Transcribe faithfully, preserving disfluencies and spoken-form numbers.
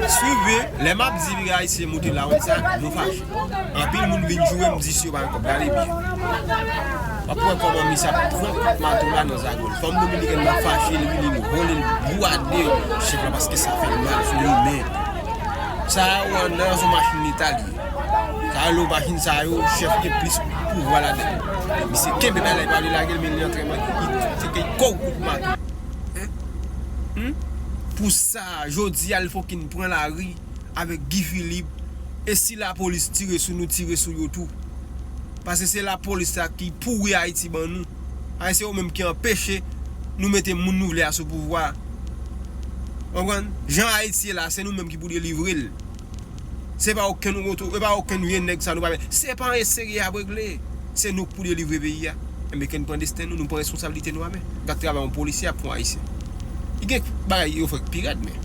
Swiv byen, lè m ap di piga ayisyen moute la, ou sa, nou fache. Anpil moun vin joure m di si yo pa gen kòb, gade byen. W ap wè kòman misye ap pran kout mato la nan zago l. Fanm dominikèn nan fache, li vini, li vole, li bwade chèf la paske sa fè l mal sou li, men sa a, ou andan sou machin leta li ye. Sa yo, machin sa yo, chèf gen plis pouvwa ladan l. Misye kenbe bagay la, li pa vle lage l, men li antre, li te ke kò w kout mato. Hein? Hmm? Pou sa, jodi a, l fokin pran lari avèk Guy Philippe. E si lapolis tire sou nou, tire sou yo tou. Paske se lapolis la ki pouri Ayiti ban nou. Ay, se yo menm ki anpeche nou mete moun nou vle a sou pouvwa. Konprann? Jan Ayiti ye la, se nou menm ki pou delivre l. Se pa okenn oto, se pa okenn vye nèg sa nou pa met. Se pa anyen serye y ap regle. Se nou k pou delivre peyi a. Enben, ke n pran desten nou, nou pran responsablite nou a men. Gad travay yon polisye ap fè yon ayisyen. Li gen bagay yo fè k pi rèd, men.